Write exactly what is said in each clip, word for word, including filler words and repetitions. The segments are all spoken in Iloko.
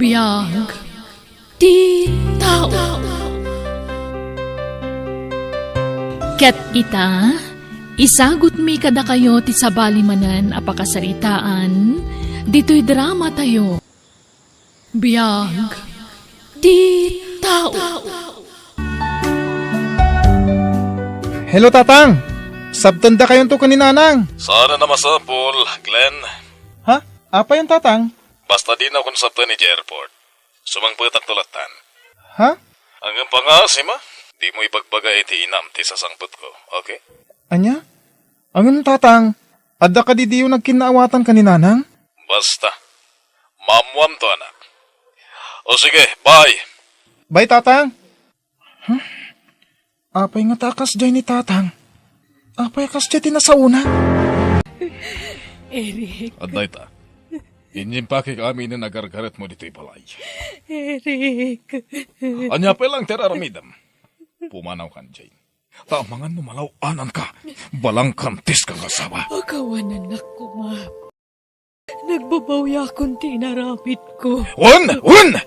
Biag ti tao. Ket ita, isagutmi kadakayo ti sabali manen a pakasaritaan ditoy dramatayo. Biag ti tao. Hello, Tatang! Sabtendakayonto ken ni Nanang. Saan a masapul, Glenn? Ha? Apayon, Tatang? Basta dinakon sabten idiay airport. Sumangpetakto lattan. Ha? Ngem pangaasima, dimo ibagbaga iti inam ti sasangpetko, okay? Ania? Ngem, Tatang, adda kadi diyo nagkinnaawatan ken ni Nanang? Basta. Maammoamto, anak. O sige, bye. Bye, Tatang. Huh? Apay ngata a kasdiay ni Tatang? Apay a kasdiay ti nasaona? Eric. Adda ita. Inyimpakek amin a nagargaretmo ditoy balay. Eric. Ania pay laeng ti ar-aramidem? Pumanawkan, Jane. Ta amangan no malaw-ananka, balangkantiska nga asawa. Pakawanennak koma. Nagbabawiakon ti inaramidko. Wen! Wen!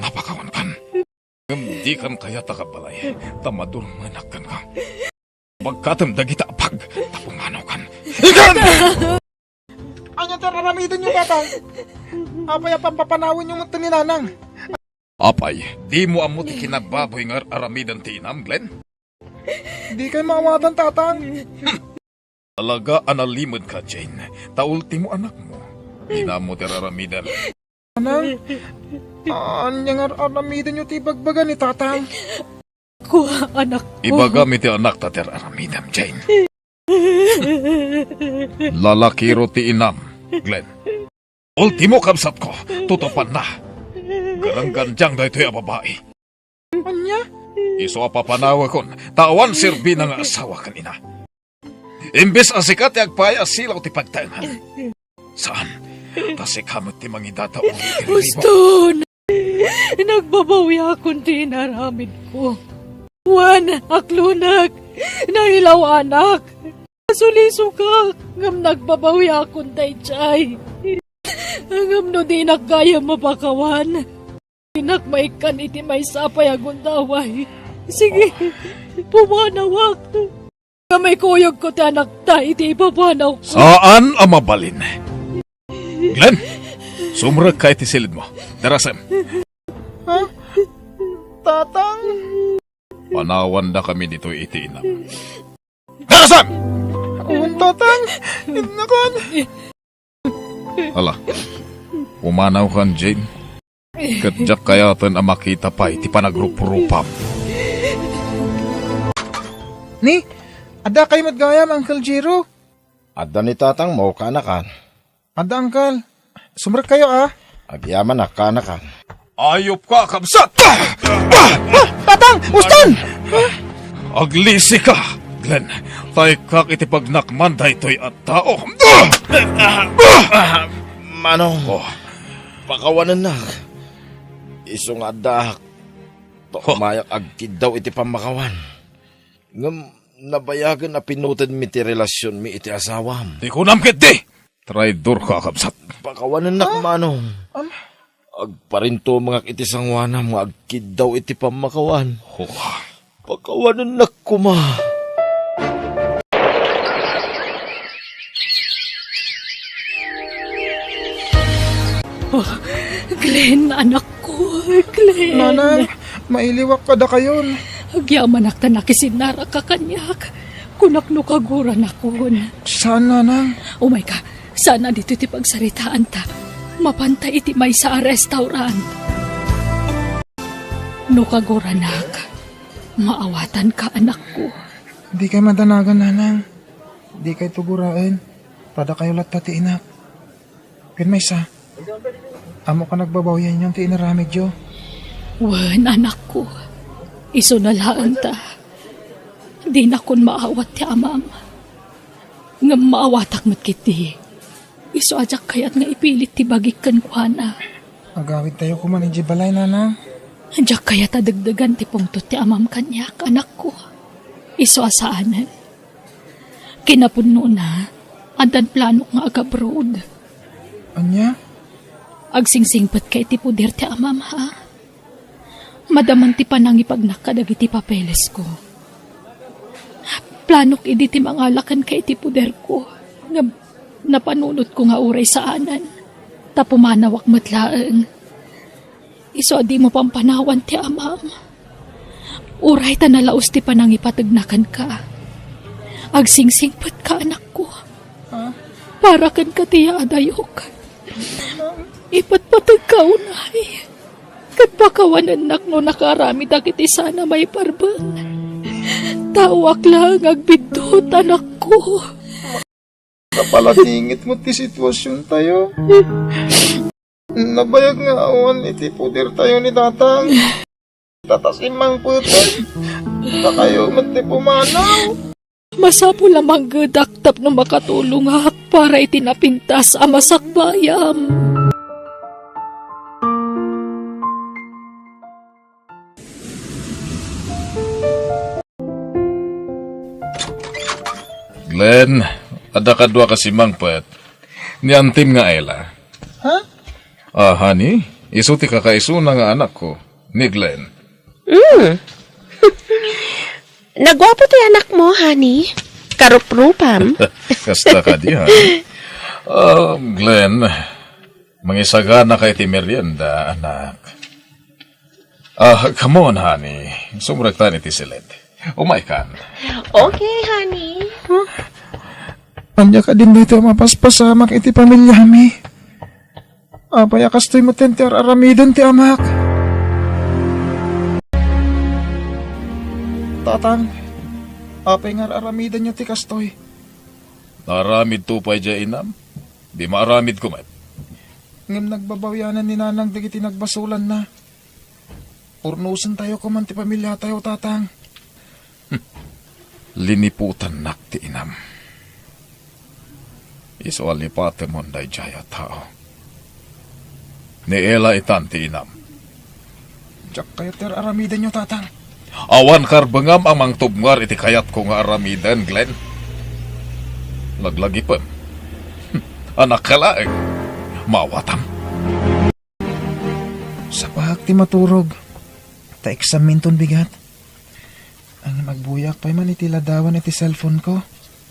Napakawankan. Ngem dikan kayat a kabbalay, ta madurmennak kenka. Bagkatem dagita a bag, ta pumanawkan. Ikan! Ania ti ar-aramidenyo, Tatang? Apay a pampapanawenyo met ni Nanang? Apay, dimo ammo ti kinababoy nga ar-aramiden ti inam, Glenn? Dikay maawatan, Tatang. Talaga a nalimedka, Jane. Ta ultimo anakmo. Dina ammo ti ar-aramiden. Nanang, ania nga ar-aramidenyo ti ibagbaga ni Tatang? Kua, anakko. Ibagam iti anakta ti ar-aramidem, Jane. Lalakiro ti inam, Glenn. Ultimo, kabsatko, tutupanna. Garanggandiang daytoy a babai. Ania? Isu a papanawekon, ta awan serbina nga asawa ken ina. Imbes a sika ti agpaay a silaw ti pagtaengan. Saan, ta sika met ti mangidadaog iti riribuk. Uston! Nagbabawiakon ti inaramidko. Wen, aklonek, nailawanak. Nasulisokak, ngem nagbabawiakon daydiay. Ngem no dinak gayam mapakawan, dinak maikkan iti maysa a pay a gundaway. Sige, pumanawak. Ngem ikuyogko ti anakta iti ipapanawko. Saan a mabalin. Glenn, sumrekka iti silidmo. Darasem. Ha? Tatang? Panawandakami ditoy iti inam. Darasem! Awan, Tatang. Innakon. Ala, pumanawkan, Jane. Ket diak kayaten a makita pay ti panagruprupam. Ni, adda kayo met gayam, Uncle Jiro? Adda ni Tatang mo, kaanakan. Adda, Uncle. Sumrek kayo, ah. Agyamanak, kaanakan. Ayop ka, kabsat! Ah, Tatang! Uston! Aglisi ka, Glenn. Taykak iti pagnakman daytoy a tao. Manong, oh, pakawanennak. Isu nga addaak, tukmayak agkiddaw iti pammakawan. Ngem nabayagen a pinutedmi ti relasionmi iti asawam. Ti kunam ketdi! Traidor ka, kabsat. Pakawanennak, ah, Manong. Am- Agparintumengak iti sangoanam nga agkiddaw iti pammakawan. Oh. Pakawanennak koma. Oh, Glenn, anakko, Glenn. Nanang, mailiwak kadakayon. Agyamanak ta nakisinnarak ka kaniak. Kunak no kaguranakon. Saan, Nanang? Umayka, saan a ditoy ti pagsaritaanta. Mapanta iti maysa a restaurant. No kaguranak, maawatanka, anakko. Dikay madanagan, Nanang. Dikay tuguraen. Padakayo latta ti inak. Ken maysa, ammok a nagbabawianyon ti inaramidyo. Wen, anakko, isuna laeng ta dinakon maawat ti amam. Ngem maawatak met ketdi. Isu a diak kayat nga ipilit ti bagik kenkuana. Agawidtayo koma idiay balay, Nanang. Diak kayat a degdegan ti pungtot ti amam kaniak, anakko. Isu a saanen. Kinapudnona, addan planok nga agabroad. Ania? Agsingsingpetka iti poder ti Amam, ha? Madaman ti panangipagnak kadagiti papelesko. Planok idi ti mangala kenka iti poderko, ngem napanunotko nga uray saanen, ta pumanawak met laeng. Isu a dimo pampanawan ti Amam. Uray ta nalaus ti panangipategna kenka. Agsingsingpetka, anakko. Ha? Para kenka ti yaadayok. Ipatpategka unay. Ket pakawanennak no nakaaramidak iti saan a maiparbeng. Taoak laeng agbiddut, anakko. Napaladingit met ti situasiontayo. Nabayag nga awan iti podertayo ni Tatang. Tata, simmangpeten. Dakayo met ti pumanaw. Masapul a manggedak tapno makatulongak para iti napintas a masakbayam. Glenn, adda kadua ka simmangpet. Ni antim nga Ella. Ha? Ah, honey, isu ti kakaisuna nga anakko, ni Glenn. Mm. Naguapo ti anakmo, honey. Karuprupam. Kasta kadi, honey. Ah, Glenn, mangisagana ka iti merienda, anak. Ah, come on, honey. Sumrektan iti siled. Umaykan. Okay, honey. Ania kadin daytoy a mapaspasamak iti pamiliami? Apay a kastoy met ti ar-aramiden ti amak? Tatang, apay nga ar-aramidenyo ti kastoy? Naaramidto pay diay inam? Di maaramidko met. Ngem nagbabawianan ni Nanang dagiti nagbasolanna. Urnosentayo koman ti pamiliatayo, Tatang. Liniputannak ti inam. Isu a lipatemon daydiay a tao. Ni Ella itan ti inam. Diak kayat ti ar-aramidenyo, Tatang. Awan karbengam a mangtubngar iti kayatko nga aramiden, Glenn. Laglagipem. Anakka laeng. Maawatam. Sapaak ti maturog. Ta exam minton bigat. Ngem agbuyaak pay man iti ladawan iti cellphone ko.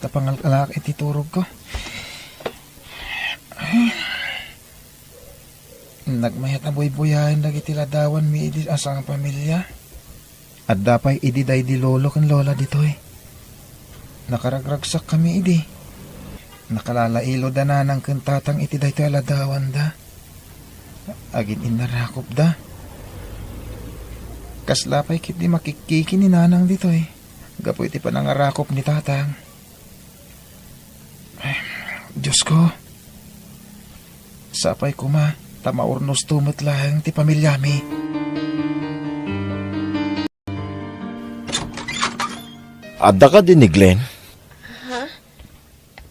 Ta pangalkalaak iti turogko. Nagmayat a buybuyaen dagiti ladawanmi idi a sangpamilia. Adda pay idi daydi lolo ken lola ditoy. Nakaragragsakkami idi. Nakalalailo da nanang ken tatang iti daytoy a ladawanda. Agin-innarakopda. Kasla pay ketdi makikkiki ni nanang ditoy gapu iti panangarakop ni tatang. Diosko, sapay koma ta maurnosto met laeng ti pamiliami. Adda kadi ni Glenn? Ha?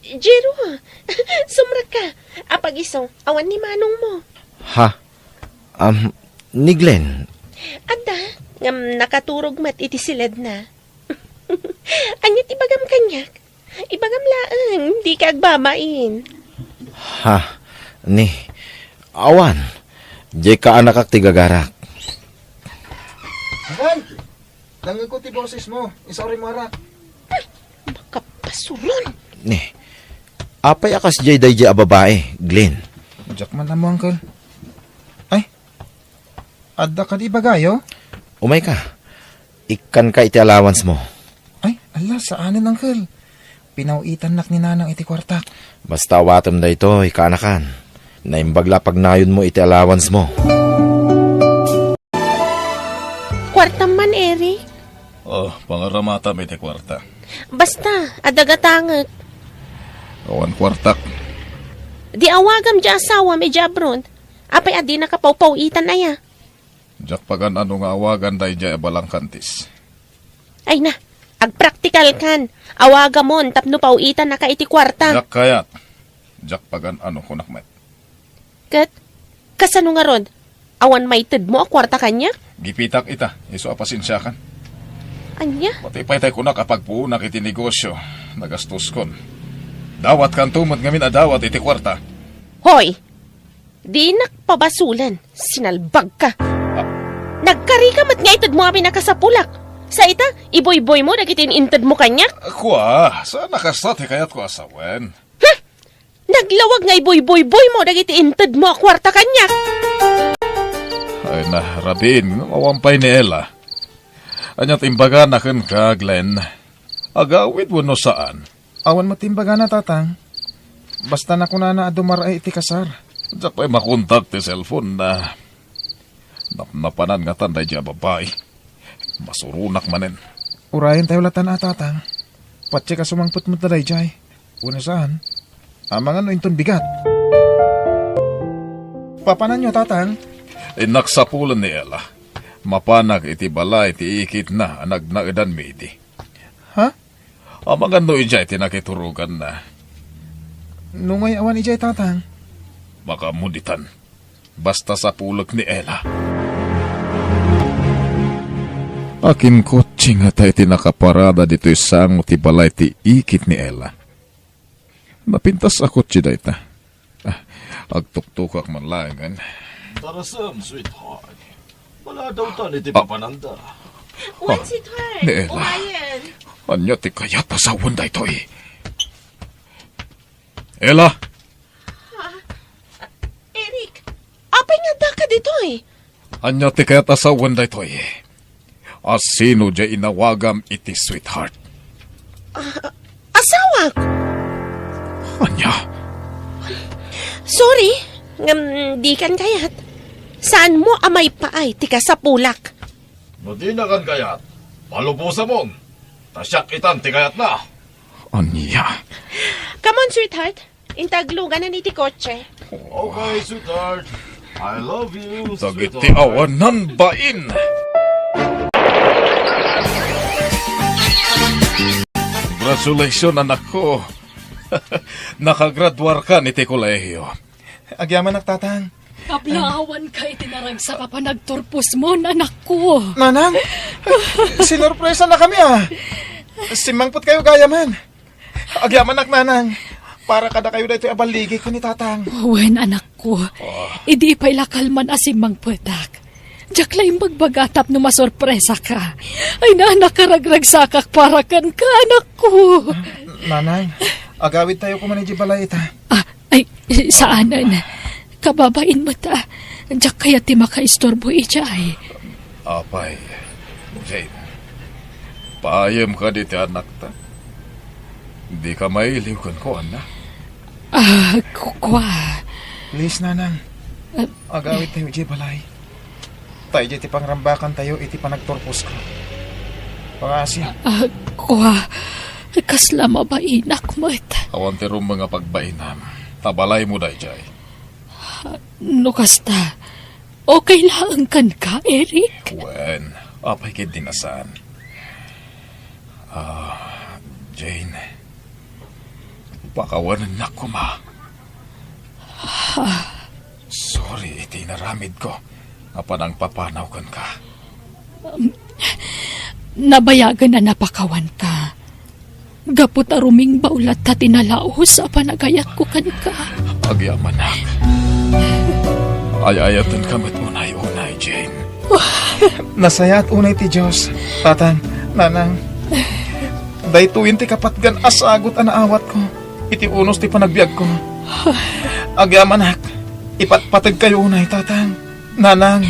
Jero, sumrekka. Apag-isu, awan ni manongmo. Ha? Am, ni Glenn? Adda, ngem nakaturog met iti siledna. Ania ti ibagam kaniak? Ibagam laeng, dika agbabain. Ha? Ni, awan. Diay kaanakak ti gagarak. Awan! Dengngegko ti bosesmo. Isaurimo, arak. Makapasuron. Ni, apay a kasdiay daydiay a babai, Glenn? Diak man ammo, uncle. Ay, adda kadi ibagayo? Umayka. Ikkanka iti allowance mo. Ay, ala, saanen, uncle. Pinaw-itannak ni nanang iti kuartak. Basta awatem daytoy, kaanakan. Naimbag la pagnayonmo iti allowance mo. Kuartam man, Eric. Oh, pangaramatam iti kuarta. Basta, adda gatangek. Awan kuartak. Di awagam diay asawam idiay abroad. Apay a dinaka pawpaw-itan aya? Diak pagan-ano nga awagan daydiay a balangkantis. Ay na, agpraktikalkan. Awagamon tapno paw-itannaka iti kuarta. Diak kayat. Diak pagan-ano, kunak met. Ket, kasano ngarud? Awan maitedmo a kuarta kaniak? Gipitak ita, isu a pasensiakan. Ania? Pati pay tay kunak a pagpuonak iti negosio, nagastoskon. Dawatkanto met ngamin a dawat iti kuarta. Hoy! Dinak pabasolen, sinalbagka. Ah. Nagkarika met nga itedmo a pinakasapulak. Sa ita, ibuyboymo dagiti in-, intedmo kaniak? Kua, saan a kasta ti kayatko a sawen. Hmm! Naglawag nga ibuyboyboymo dagiti intedmo a kuarta kaniak. Ay na, rabiin, awan pay ni Ella. Ania ti imbagana kenka, Glenn? Agawid wenno saan? Awan met ti imbagana, Tatang. Basta nakunana a dumar-ay iti kasar. Diak pay makontak ti cellphone na. Napnapanan ngatan daydiay a babai. Masuronak manen. Urayentayo latta, a, Tatang. Patse ka sumangpet met daydiay. Wenno saan? Amangan no inton bigat. Papananyo, Tatang? Innak sapulen ni Ella. Mapanak iti balay ti ikitna a nagnaedanmi idi. Ha? Amangan no idiay ti nakituroganna. Nungay awan idiay, Tatang? Makaammo ditan. Basta sapulek ni Ella. Akinkotse ngata iti nakaparada ditoy sango ti balay ti ikit ni Ella. Napintas a kotse dayta. Ah, agtuktokak man laengen. Darasem, sweetheart. Maladawtan iti Ah. papananda. Wen, Ah, sweetheart. Ni Ella. Umayen. Ania ti kayat a sawen daytoy? Ella! Ah, Eric, apay nga addaka ditoy? Ania ti kayat a sawen daytoy? A sino diay inawagam iti sweetheart? Ah, asawak! Ania? Sorry, ngem dikan kayat. Saanmo a maipaay ti kasapulak? No dinakan kayat, palubosamon. Ta siak itan ti kayatna. Ania? Come on, sweetheart. Inta agluganan iti kotse. Okay, sweetheart. I love you, Dagiti sweetheart. Awanan bain. Congratulations, anakko. Nakagraduarkan iti kolehiyo. Agyamanak, Tatang. Kablaawanka iti naragsak a panagturposmon, anakko. Nanang, sinorpresanakami, a. Simmangpetkayo gayamen. Agyamanak, Nanang. Para kadakayo daytoy a balligiko ni Tatang. Wen, anakko. Ah. Idi pay la kalman a simmangpetak. Diak la imbagbaga tapno masorpresaka. Ay, na, nakaragragsakak para kenka, anakko. Nanang, agawidtayo koma idiay balay ita. Ah, ay, saanen. Kababain met, a. Diak kayat ti makaisturbo idiay. Apay, Jane, paayem kadi ti anakta? Dika mailiw kenkuana? Ah, ku-, kua. Please, Nanang. Ah. Agawidtayo idiay balay. Ta idiay ti pangrambakantayo iti panagturposko. Pangaasi. Ah, kua. Kasla mabainak met. Awan ti rummeng a pagbainam. Ta balaymo daydiay. No kasta, okay laeng kenka, Eric? Wen, apay ketdi a saan? Ah, Jane, pakawanennak koma. Sorry iti inaramidko a panangpapanaw kenka. Nabayagen a napakawanka. Gapu ta rumingbaw latta ti nalaus a panagayatko kenka. Agyamanak. Ay-ayatenka met unay-unay, Jane. Nasayaat unay ti Dios, Tatang, Nanang. Daytoyen ti kapatgan a sagut a naawatko iti unos ti panagbiagko. Agyamanak, ipatpategkayo unay, Tatang. Nanang.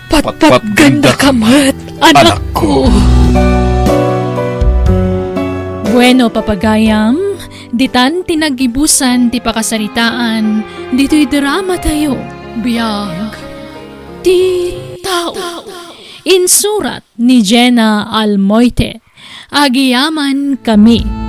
Patpatgandaka met, anakko. Bueno, papagayam, ditan ti naggibusan ti pakasaritaan ditoy drama tayo, Biag ti Tao. Insurat ni Jenna Almoite. Agyamankami.